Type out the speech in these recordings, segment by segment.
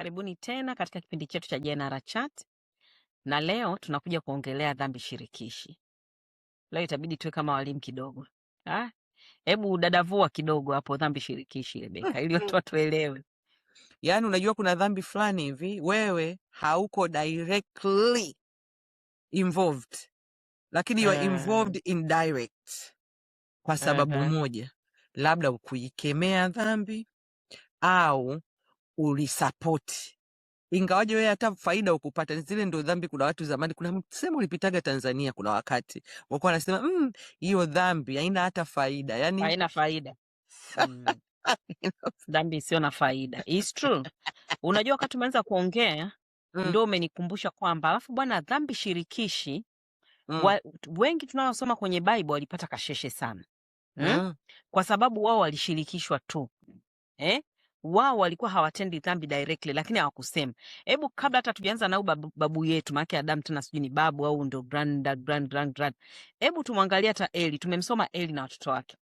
Karibuni tena katika kipindi chetu cha JNR Chat, na leo tunakuja kuongelea dhambi shirikishi. Leo itabidi tuwe kama walimu kidogo. Hebu dadavua kidogo hapo dhambi shirikishi, Rebeka, ili watu watuelewe. Yaani unajua kuna dhambi fulani hivi wewe hauko directly involved, lakini you are involved indirect kwa sababu moja, labda ukuikemea dhambi au ulisapoti, ingawaje wewe hata faida ukupata. Zile ndo dhambi. Kuna watu zamani, kuna msemo ulipitaga Tanzania, kuna wakati walikuwa wanasema hiyo dhambi haina hata faida, yani Haina faida. Dhambi isiyo na faida. It's true. Unajua wakati umeanza kuongea ndio umenikumbusha kwamba alafu bwana, dhambi shirikishi wengi tunaosoma kwenye Bible walipata kasheshe sana. Kwa sababu wao walishirikishwa tu. Eh? Wao walikuwa hawatendi dhambi directly, lakini hawakusema. Hebu kabla hata tujaanza na babu yetu, maana Adam tena sijui ni babu au ndo grand grand grand grand. Hebu tumwangalie hata Eli, tumemsoma Eli na watoto wake.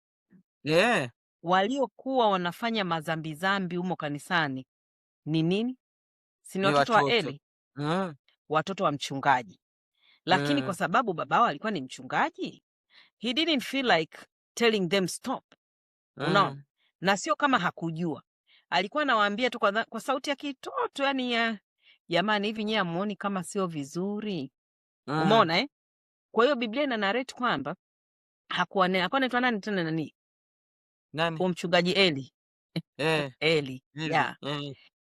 Waliokuwa wanafanya mazambi zambi humo kanisani ni nini? Si ni Ni watoto wa watoto. Eli? Watoto wa mchungaji. Lakini kwa sababu babao alikuwa ni mchungaji, he didn't feel like telling them stop. Unaona? Na sio kama hakujua. Alikuwa anawaambia tu kwa sauti ya kitoto, yani ya jamani, hivi nyie hamuoni kama sio vizuri? Umeona eh? Kwa hiyo Biblia ina narrate kwamba hakuwa anaitwa nani tena nani? Nani? Huo mchungaji Eli. Eli. Eli. Yeah.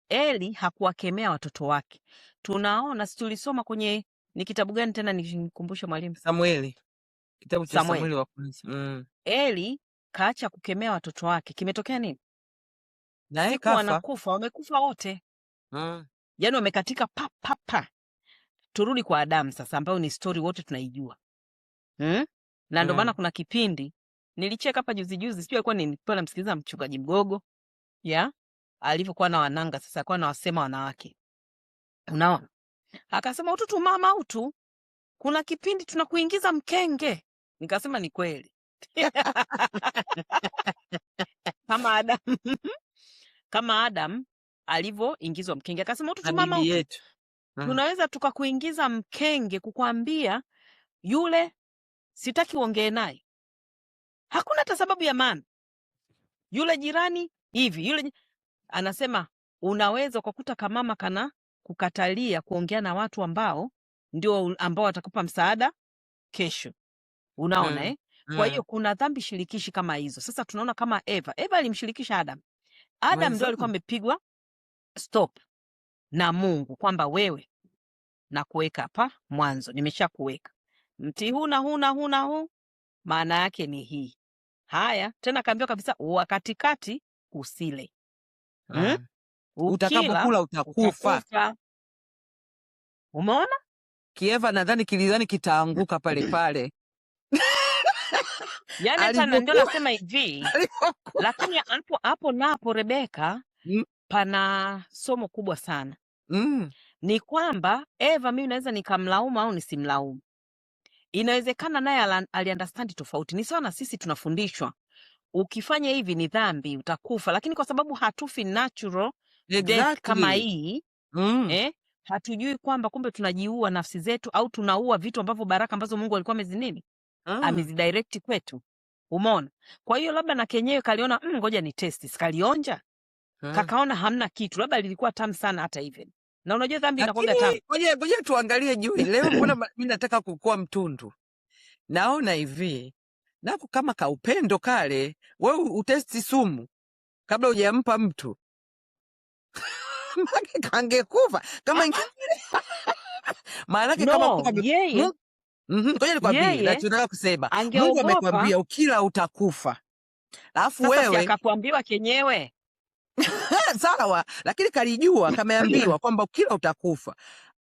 Eli hakuwakemea watoto wake. Tunaona, si tulisoma kwenye ni kitabu gani tena, nikumbushe mwalimu? Samueli. Kitabu cha Samueli. Samueli wa kwanza. Eli kaacha kukemea watoto wake. Kimetokea nini? Naye Siku kafa. wanakufa, wamekufa wote. Yaani wamekatika pa pa pa. Turudi kwa Adamu sasa, ambayo ni story wote tunaijua. Na ndio maana kuna kipindi nilicheka hapa juzi juzi, sijui alikuwa nilikuwa namsikiliza mchungaji Mgogo, ya alivyokuwa na wananga sasa, alikuwa anawasema wanawake. Unaona? Akasema utu mama utu, kuna kipindi tunakuingiza mkenge. Nikasema ni kweli. Kama Adam. Kama Adam alivyoingizwa mkenge. Akasema utu Na mama bibi utu. yetu. Tunaweza tukakuingiza mkenge kukwambia yule sitaki uongee naye. Hakuna hata sababu ya maana. Yule jirani hivi, yule anasema unaweza ukakuta kamama kana kukatalia kuongea na watu ambao ndio ambao watakupa msaada kesho. Unaona, eh? Kwa hiyo kuna dhambi shirikishi kama hizo. Sasa tunaona kama Eva. Eva alimshirikisha Adam. Adam ndio Mwenzangu. alikuwa amepigwa stop na Mungu kwamba wewe na kuweka hapa mwanzo, nimeshakuweka mti huu na huu na huu na huu, maana yake ni hii. Haya, tena kaambiwa kabisa wa katikati usile. Ukila, Utakapokula utakufa. utakufa. Umeona? Kieva nadhani kilidhani kitaanguka pale pale. Yaani hata ndio nasema hivi, lakini hapo napo Rebeka, pana somo kubwa sana. Ni kwamba Eva mimi naweza nikamlaumu au nisimlaumu. Inawezekana naye aliunderstand tofauti. Ni sawa na sisi tunafundishwa ukifanya hivi ni dhambi utakufa, lakini kwa sababu hatufi natural death kama hii, hatujui kwamba kumbe tunajiua nafsi zetu au tunaua vitu ambavyo baraka ambazo Mungu alikuwa amezinini amezidirect kwetu. Umeona? Kwa hiyo labda na kenyewe kaliona, ngoja ni test, sikalionja. Kakaona hamna kitu, labda lilikuwa tamu sana hata hivyo. Na unajua dhambi inakuwaga tamu. Lakini ngoja tuangalie juu leo, mbona mimi nataka kukua mtundu. Naona hivi nako kama kaupendo kale, wewe utesti sumu kabla hujampa mtu. Maana kangekufa kama maana yake kama No, kuwa yeye Ngoja nikwambie yeye nachotaka kusema. Mungu angeogopa. amekwambia ukila utakufa. Alafu Sasa si wewe akakuambiwa kenyewe. Sawa, lakini kalijua, kameambiwa kwamba ukila utakufa.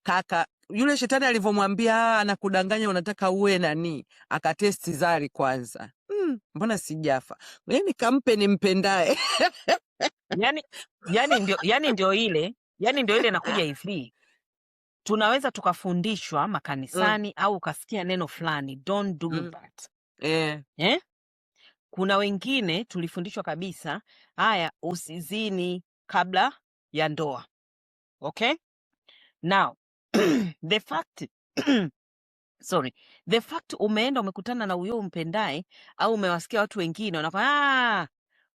Kaka yule shetani alivyomwambia anakudanganya unataka uwe nani, akatesti zari kwanza. Mbona sijafa? Yaani kampe nimpendaye. Yani ndio ile nakuja hivi. Tunaweza tukafundishwa makanisani au ukasikia neno fulani, don't do that. Kuna wengine tulifundishwa kabisa, haya usizini kabla ya ndoa. Okay, now the fact sorry, the fact umeenda umekutana na huyo umpendaye au umewasikia watu wengine wanakwambia, ah,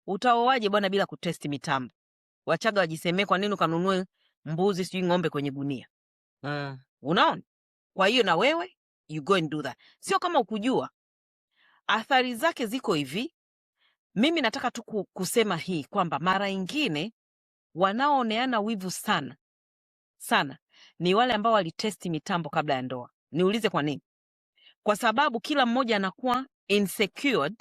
utaoaje bwana bila kutest mitambo? Wachaga wajisemee, kwa nini ukanunue mbuzi sijui ng'ombe kwenye gunia? Unaona? Kwa hiyo na wewe you go and do that. Sio kama ukujua athari zake ziko hivi. Mimi nataka tu kusema hii kwamba mara ingine wanaooneana wivu sana sana ni wale ambao walitest mitambo kabla ya ndoa. Niulize kwa nini? Kwa sababu kila mmoja anakuwa insecured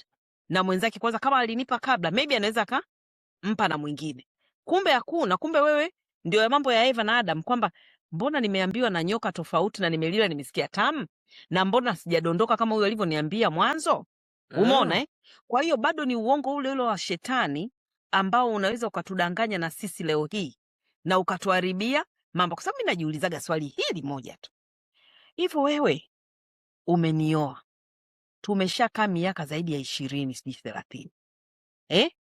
na mwenzake. Kwanza kama alinipa kabla, maybe anaweza akampa na mwingine, kumbe hakuna. Kumbe wewe ndio ya mambo ya Eva na Adam, kwamba mbona nimeambiwa na nyoka tofauti na nimelila nimesikia tamu, na mbona sijadondoka kama huyo alivyoniambia mwanzo. Umeona eh? Kwa hiyo bado ni uongo ule ule wa shetani ambao unaweza ukatudanganya na sisi leo hii na ukatuharibia mambo, kwa sababu mimi najiulizaga swali hili moja tu, hivyo wewe umenioa, tumeshakaa miaka zaidi ya 20 sijui 30, eh?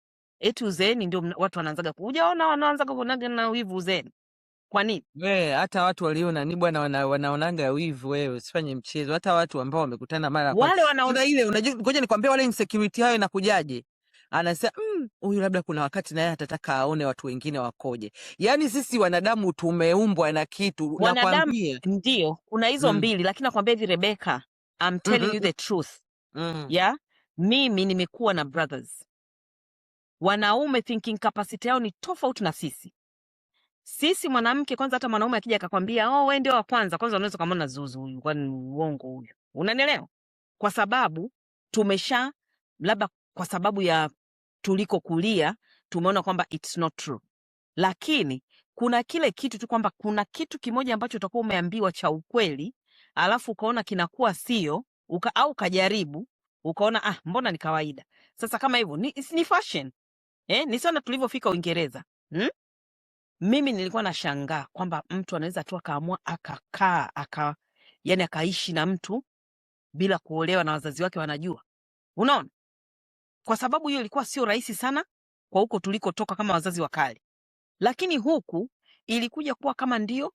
Eti uzeeni ndio watu wanaanzaga, hujaona wanaanzaga kuonaga na wivu uzeeni. Kwa nini? We, hata watu walio nani bwana wanaonanga wivu. Wewe usifanye mchezo. Hata watu ambao wamekutana mara ya kwanza Wale wanaona kuna ile, unajua, ngoja nikwambie, wale insecurity hayo inakujaje? Anasema huyu labda kuna wakati naye atataka aone watu wengine wakoje. Yaani sisi wanadamu tumeumbwa na kitu, wanadamu nakwambia. Ndio kuna hizo mbili, lakini nakwambia hivi Rebecca, I'm telling you the truth. Yeah, mimi nimekuwa na brothers wanaume, thinking capacity yao ni tofauti na sisi. Sisi mwanamke kwanza, hata mwanaume akija akakwambia, oh, wewe ndio wa kwanza, kwanza unaweza ukamwona zuzu huyu, kwani uongo huyu, unanielewa? Kwa sababu tumesha, labda kwa sababu ya tuliko kulia, tumeona kwamba it's not true, lakini kuna kile kitu tu kwamba kuna kitu kimoja ambacho utakuwa umeambiwa cha ukweli, alafu ukaona kinakuwa sio au ukajaribu ukaona, ah, mbona ni kawaida. Sasa kama hivyo ni fashion eh, ni sana tulivyofika Uingereza, Mimi nilikuwa nashangaa kwamba mtu anaweza tu akaamua akakaa yani akaishi na mtu bila kuolewa na wazazi wake wanajua, unaona? Kwa sababu hiyo ilikuwa sio rahisi sana kwa huko tulikotoka kama wazazi wa kale, lakini huku ilikuja kuwa kama ndio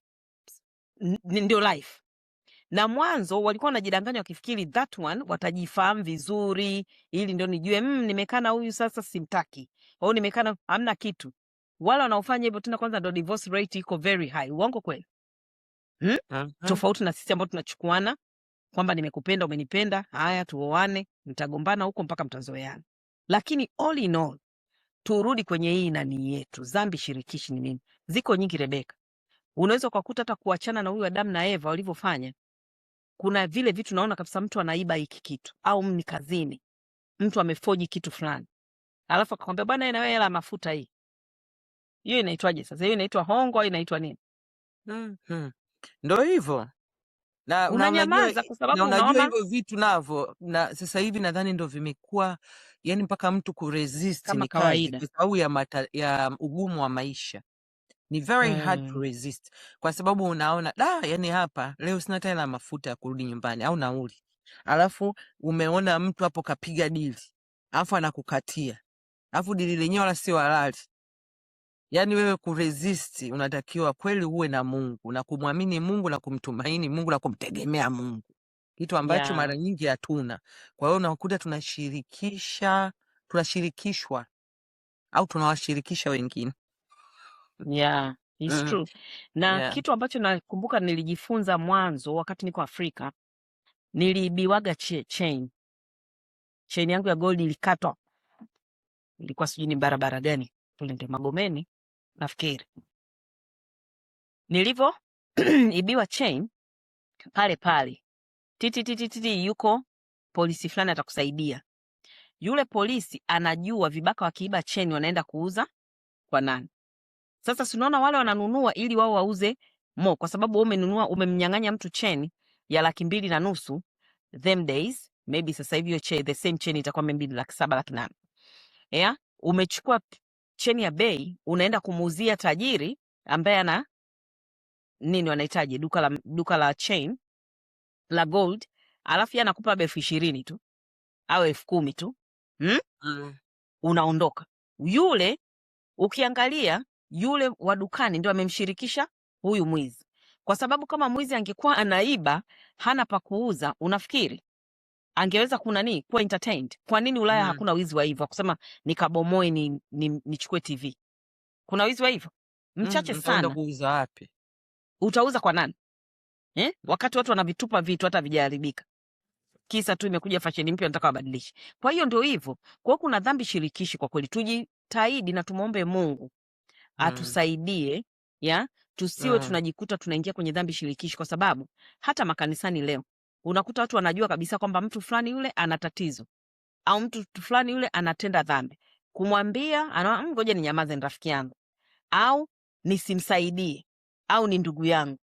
life. Na mwanzo walikuwa wanajidanganya wakifikiri that one watajifahamu vizuri, ili ndio nijue, nimekaa na huyu sasa simtaki, au nimekaa na hamna kitu. Wale wanaofanya hivyo tena, kwanza ndo divorce rate iko very high. Uongo kweli? Tofauti na sisi ambao tunachukuana kwamba nimekupenda, umenipenda, haya tuoane, mtagombana huko mpaka mtazoeana. Lakini all in all, turudi kwenye hii nani yetu, dhambi shirikishi ni nini? Ziko nyingi Rebeka, unaweza ukakuta hata kuachana na huyu Adamu na Eva walivyofanya, kuna vile vitu naona kabisa mtu anaiba hiki kitu, au ni kazini mtu amefoji kitu fulani, alafu akakwambia bwana, na wewe hela mafuta hii. Hiyo inaitwaje sasa? Hiyo inaitwa hongo au inaitwa nini? Ndo hivyo na Unanyamaza kwa sababu na unajua unaona hivyo vitu navyo, na sasa hivi nadhani ndo vimekuwa yani mpaka mtu kuresist kama ni kazi kawaida kwa sababu ya ugumu wa maisha. Ni very hard to resist kwa sababu unaona da, yani hapa leo sina hata hela ya mafuta ya kurudi nyumbani au nauli, alafu umeona mtu hapo kapiga dili, alafu anakukatia, alafu dili lenyewe wala sio halali. Yani wewe kuresist, unatakiwa kweli uwe na Mungu na kumwamini Mungu na kumtumaini Mungu na kumtegemea Mungu, kitu ambacho mara nyingi hatuna. Kwa hiyo unakuta tunashirikishwa au tunawashirikisha wengine. Yeah, it's true. Na kitu ambacho nakumbuka nilijifunza mwanzo wakati niko Afrika, niliibiwaga chain. Chain yangu ya gold ilikatwa, ilikuwa sijui ni barabara gani kule, ndio Magomeni nafikiri. Nilivyo ibiwa chain pale pale, titi titi titi, yuko polisi fulani atakusaidia. Yule polisi anajua vibaka wakiiba chain wanaenda kuuza kwa nani. Sasa si unaona wale wananunua ili wao wauze mo, kwa sababu wewe umenunua, umemnyang'anya mtu chain ya 250,000 them days, maybe sasa hivi hiyo chain, the same chain itakuwa maybe 700,000 800,000. Yeah, umechukua chain ya bei unaenda kumuuzia tajiri ambaye ana nini wanahitaji duka la chain la gold, alafu yeye anakupa labda 20,000 tu au 10,000 tu, Unaondoka. Yule ukiangalia yule wa dukani ndio amemshirikisha Huyu mwizi, kwa sababu kama mwizi angekuwa anaiba hana pa kuuza, unafikiri angeweza kunani kuwa entertained? Kwa nini Ulaya hakuna wizi wa hivyo kusema nikabomoe nichukue TV? Kuna wizi wa hivyo mchache Nitaenda sana. kuuza wapi? Utauza kwa nani eh? Wakati watu wanavitupa vitu hata vijaharibika, kisa tu imekuja fashion mpya, nataka wabadilishe. Kwa hiyo ndio hivyo. Kwa hiyo kuna dhambi shirikishi kwa kweli, tujitahidi na tumwombe Mungu atusaidie ya tusiwe tunajikuta tunaingia kwenye dhambi shirikishi, kwa sababu hata makanisani leo unakuta watu wanajua kabisa kwamba mtu fulani yule ana tatizo au mtu fulani yule anatenda dhambi, kumwambia ana ngoja ninyamaze, ni rafiki yangu au nisimsaidie au ni ndugu yangu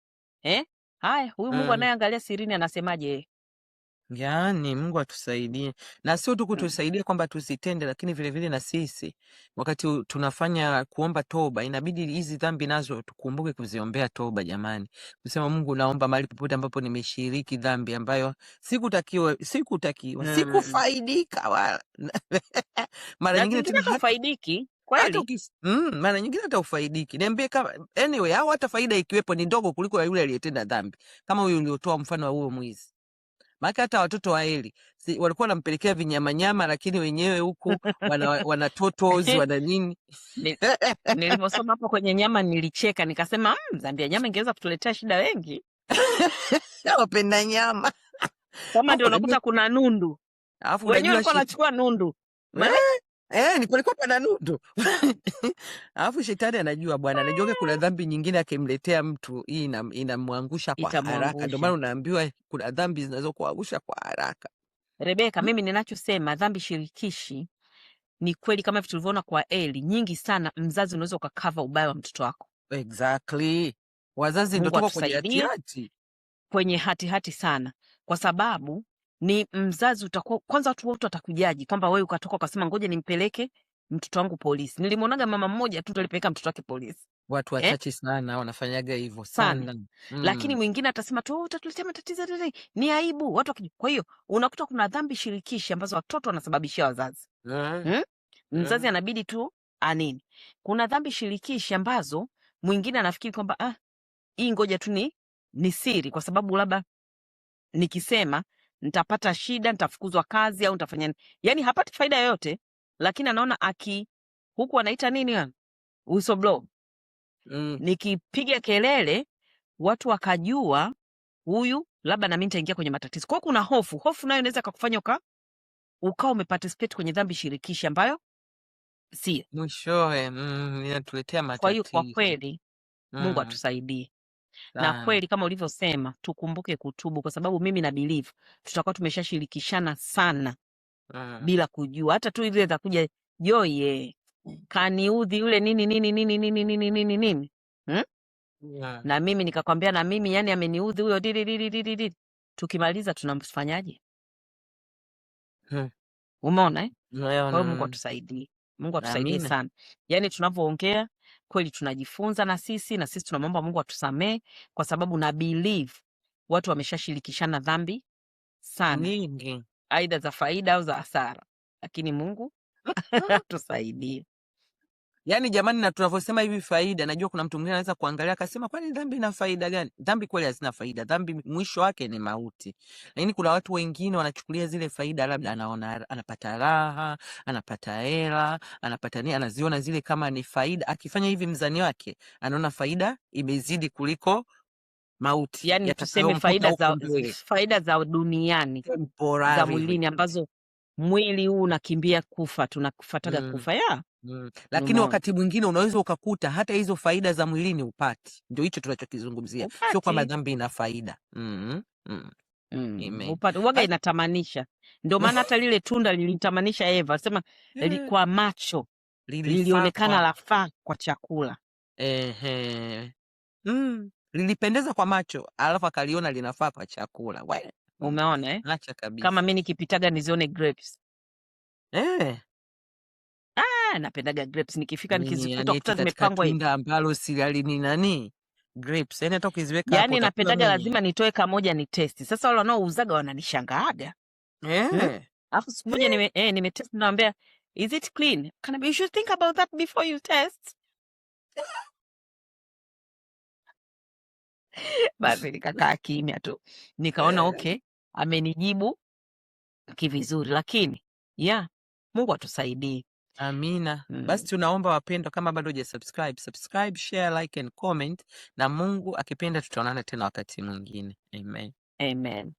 eh? Haya, huyu Mungu anayeangalia sirini anasemaje yeye? Yaani Mungu atusaidie, na sio tu kutusaidia kwamba tusitende, lakini vilevile na sisi wakati tunafanya kuomba toba, inabidi hizi dhambi nazo tukumbuke kuziombea toba jamani, kusema Mungu, naomba mahali popote ambapo nimeshiriki dhambi ambayo sikutakiwa, sikufaidika wala mara Na nyingine zingine tena hata ufaidiki hata kweli. mara nyingine hata ufaidiki, niambie kama anyway, au hata faida ikiwepo ni ndogo kuliko ya yule aliyetenda dhambi, kama huyu uliotoa mfano wa huyo mwizi. Maana hata watoto wa Eli si, walikuwa wanampelekea vinyamanyama, lakini wenyewe huku wana totos wana nini. Nilivyosoma hapo kwenye nyama nilicheka nikasema, dhambi ya nyama ingeweza kutuletea shida wengi, wapenda nyama kama ndio Alafu unajua unakuta kuna nundu, alafu wenyewe unajua walikuwa wanachukua nundu maana ni kulikuwa pana nundu. Alafu shetani anajua bwana, anajua kuna dhambi nyingine akimletea mtu hii inamwangusha kwa haraka. Ndio maana itamwangusha. unaambiwa kuna dhambi zinazokuangusha kwa haraka. Rebeka, mimi ninachosema dhambi shirikishi ni kweli, kama vitu tulivyoona kwa Eli nyingi sana, mzazi unaweza ukakava ubaya wa mtoto wako. Exactly. Wazazi ndio Mungu tuko kwenye atusaidie hatihati. kwenye hatihati sana, kwa sababu ni mzazi utakuwa kwanza, watu wote watakujaji kwamba wewe ukatoka ukasema ngoja nimpeleke mtoto wangu polisi. Nilimwonaga mama mmoja tu alipeleka mtoto wake polisi Watu wachache sana wanafanyaga hivyo sana, sana. lakini mwingine atasema tu "Oh, utatuletea matatizo, ni aibu watu wakijua." Kwa hiyo unakuta kuna dhambi shirikishi ambazo watoto wanasababishia wazazi. Mzazi anabidi tu anini. Kuna dhambi shirikishi ambazo mwingine anafikiri kwamba hii ngoja tu ni siri, kwa sababu labda nikisema nitapata shida, nitafukuzwa kazi au nitafanya nini. Yani hapati faida yoyote, lakini anaona aki huku anaita nini whistleblower. Nikipiga kelele watu wakajua huyu labda na mimi nitaingia kwenye matatizo. Kwa hiyo kuna hofu, hofu nayo inaweza kukufanya ukawa umeparticipate kwenye dhambi shirikishi ambayo si Mwishowe inatuletea Kwa hiyo kwa matatizo. kweli Mungu atusaidie. Na kweli kama ulivyosema tukumbuke kutubu, kwa sababu mimi na believe tutakuwa tumeshashirikishana sana bila kujua, hata tu ile za kuja Joy kaniudhi yule nini nini nini nini nini nini nini Na mimi nikakwambia na mimi yani ameniudhi huyo dili dili dili dili. Tukimaliza tunamfanyaje? Umeona eh? Kwa hiyo Mungu atusaidie. Mungu atusaidie Amina. sana. Yaani tunavyoongea kweli tunajifunza na sisi, na sisi tunamwomba Mungu atusamee, kwa sababu na believe watu wameshashirikishana dhambi sana. Nyingi. Aidha za faida au za hasara. Lakini Mungu atusaidie. Yaani jamani, na tunavyosema hivi faida, najua kuna mtu mwingine anaweza kuangalia akasema kwani dhambi ina faida gani? Dhambi kweli hazina faida. Dhambi mwisho wake ni mauti. Lakini kuna watu wengine wanachukulia zile faida, labda anaona anapata raha, anapata hela, anapata nini, anaziona zile kama ni faida. Akifanya hivi mzani wake anaona faida imezidi kuliko mauti Yaani tuseme yatakayomkuta huko mbele. faida za duniani, za Temporarily. mwilini ambazo mwili huu unakimbia kufa, tunakufataga kufa ya. Lakini Umeona? wakati mwingine unaweza ukakuta hata hizo faida za mwilini upati. Ndio hicho tunachokizungumzia. Sio kwamba Upati. dhambi ina faida. Amen. Upati. Waga inatamanisha. Ndio maana hata lile tunda lilitamanisha Eva, sema kwa macho Lilifaa lilionekana kwa lafaa kwa chakula. Lilipendeza kwa macho, alafu akaliona linafaa kwa chakula. We. Umeona eh? Acha kabisa. Kama mimi nikipitaga nizione grapes. Napendaga grapes nikifika Mimi nikizikuta yani kuta eti katika zimepangwa hivi. tunda ambalo si ni nani? Grapes. Yaani hata ukiziweka hapo Yaani utakula napendaga mwenyewe. lazima nitoe kamoja ni test. Sasa wale wanaouzaga wananishangaaga. Alafu siku moja nimetest naambia, is it clean? Can I, you should think about that before you test. Basi nikakaa kimya tu, nikaona okay, amenijibu kivizuri, lakini yeah, Mungu atusaidie. Amina. Basi tunaomba wapendwa, kama bado hujasubscribe, subscribe, share, like and comment, na Mungu akipenda tutaonana tena wakati mwingine. Amen. Amen.